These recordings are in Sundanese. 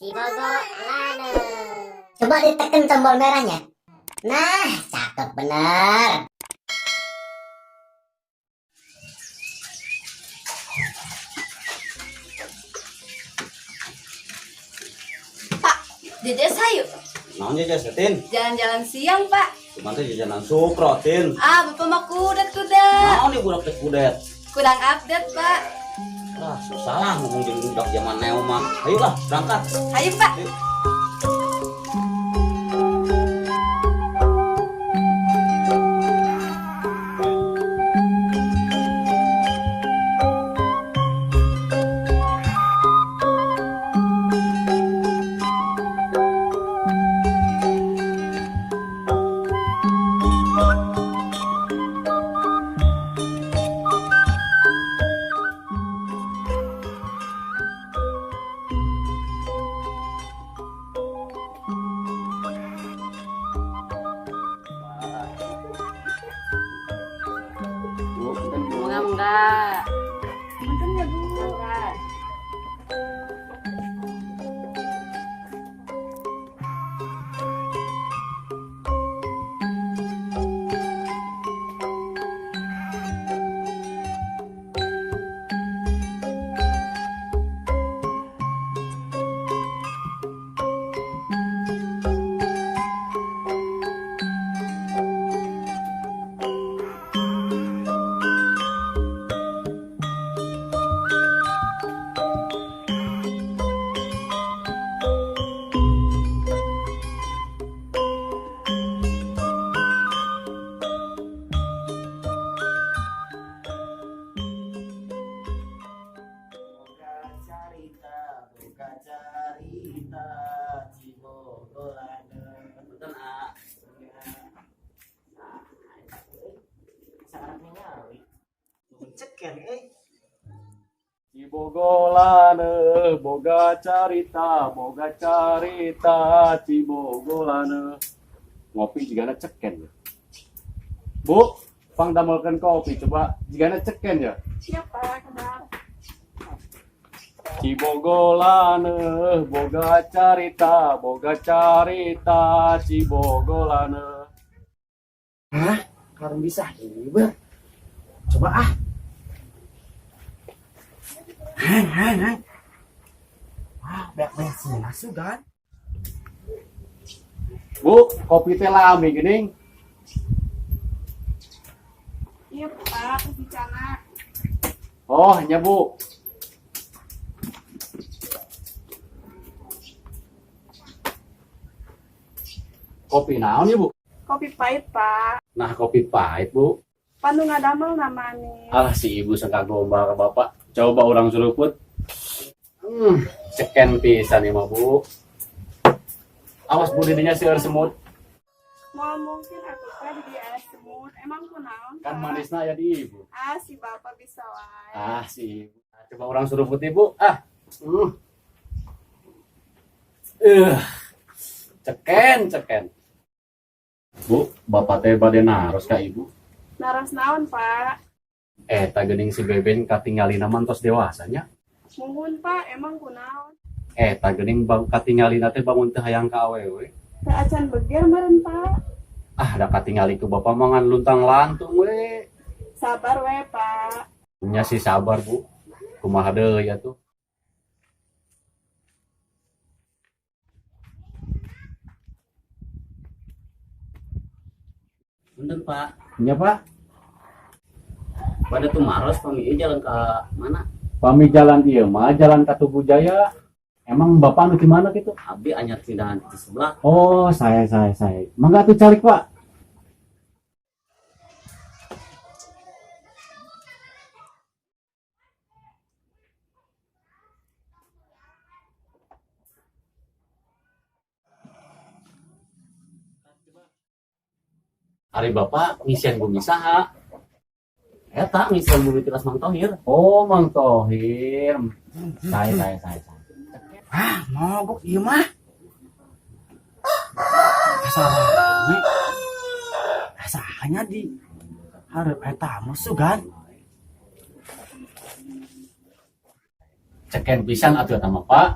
Cibogolane. Coba ditekan tombol merahnya. Nah, cakep bener. Pak, jajan hayu. Naon jajan, Tin? Jalan-jalan siang, Pak. Cuman teh jajanan sukro, Tin. Ah, Bapak mah kudet kuda. Naon nih budak teh kudet? Kurang update, Pak. Ah, susah lah ngomong jeung budak zaman now mah. Ayolah, berangkat. Ayo, Pak. Ayo. Bu, punten, Bu. Enggak, enggak. Punten ya, Bu. Enggak. Boga carita, boga carita, Cibogolane. Punten, ah. Sekarang ningali. Ceken eh. Cibogolane, boga carita, Cibogolane. Ngopi jigana ceken ya. Bu, pang damelkeun kopi coba jigana ceken ya. Siapa kenal? Cibogolane, boga carita, Cibogolane. Hah? Karena bisa hiber. Coba ah. Hang, hang, hang. Wah, banyak bensin asugan. Bu, kopi teh lami geuning. Iya, Pak, bicara. Oh, nya Bu. Kopi naon ya, Bu? Kopi pahit, Pak. Nah, kopi pahit, Bu. Panu ngadamel namanya. Alah, si ibu sangka gombal ke bapak. Coba urang suruput. Ceken pisan ieu mah, Bu. Awas Bu didinya seueur semut. Mau mungkin aku teh di aya semut. Emang kunaon, Kan Pak? manisna aya di ibu. Ah, si Bapak bisa wae. Ah, si ibu. Nah, coba urang suruput ibu. Ah. Eh. Ceken, ceken. Bu, bapak teh bade naros ka ibu. Naros naon, Pak? Eh, tah geuning si Beben katinggalina mah tos dewasanya. Muhun, Pak, emang kunaon? Eh, tah geuning bang katinggalina teh bangun teh hayang ka awewe. Teu acan beger meureun, Pak. Ah, da katingali ku bapak mah ngan luntang lantung we. Sabar we, Pak. Nya sih sabar, Bu. Kumaha deui atuh. Punten, Pak. Nya, Pak. Bade tumaros pami ieu jalan ka mana? Pami jalan ieu mah jalan ka Tugu Jaya. Emang bapak anu di mana gitu? Abdi anyar pindahan di sebelah. Oh, saya. Mangga atuh calik, Pak. Ari bapak ngisian bumi saha? Eta ngisian bumi tilas Mang Tohir. Oh, Mang Tohir. Saya. Ah, mogok ieu mah. Asa rame. Rasanya di hareup eta musuh kan. Ceken pisan atuh eta mah, Pak.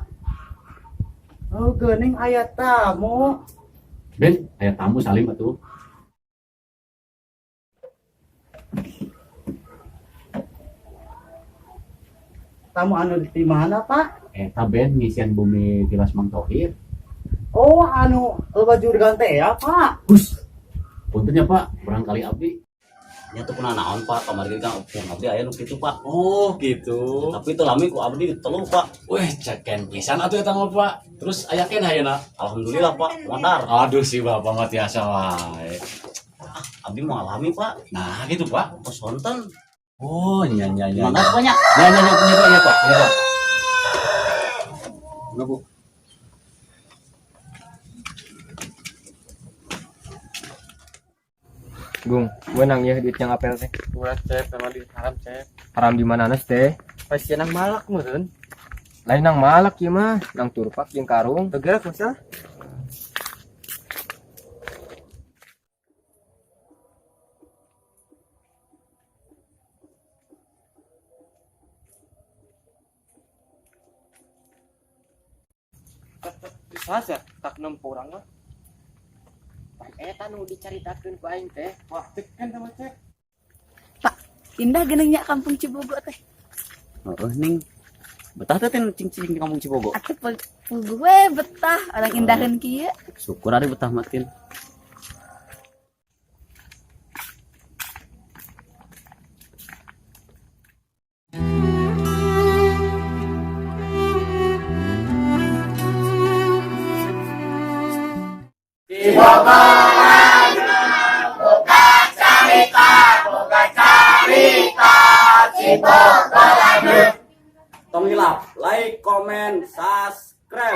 Oh, geuning aya tamu. Ben, aya tamu salim atuh. Tamu anu di mana, Pak? Eta Ben ngisian bumi tilas Mang Tohir. Oh, anu loba juragan teh ya, Pak. Hus. Punten ya, Pak, barangkali abdi. Nya tuh kuna naon Pak, kamari kan yang abdi aya nu kitu Pak. Oh, gitu. Tapi itu lami ku abdi ditelu Pak. Weh, ceken pisan atuh eta mah, Pak. Terus aya keneh ayeuna. Alhamdulillah Pak, modar. Aduh si Bapak mah tiasa wae. Abdi mau alami Pak. Nah, gitu, Pak. Kos sonten. Oh, nya nya nya. Mangga banyak. Nya nya nya punya Pak, ya Pak. Ya, Pak. Enggak, Bu. Gung, menang ya duit yang apel teh. Ulah cep, memang duit haram cep. Haram di mana nas teh? Pasti nang malak meureun. Lain nang malak ieu mah, nang turpak jeung karung. Bergerak masalah. Bisa sih, tak nempo orang mah. Eta nu dicaritakeun ku aing teh. Wah, tekan sama cep. Pak, indah geuning nya kampung Cibogo teh. Heeh, Ning. Betah teh teh cing-cing di kampung Cibogo. Atuh puguh we betah orang indaheun kieu. Syukur ari betah matin. Tong hilap, like, comment, subscribe.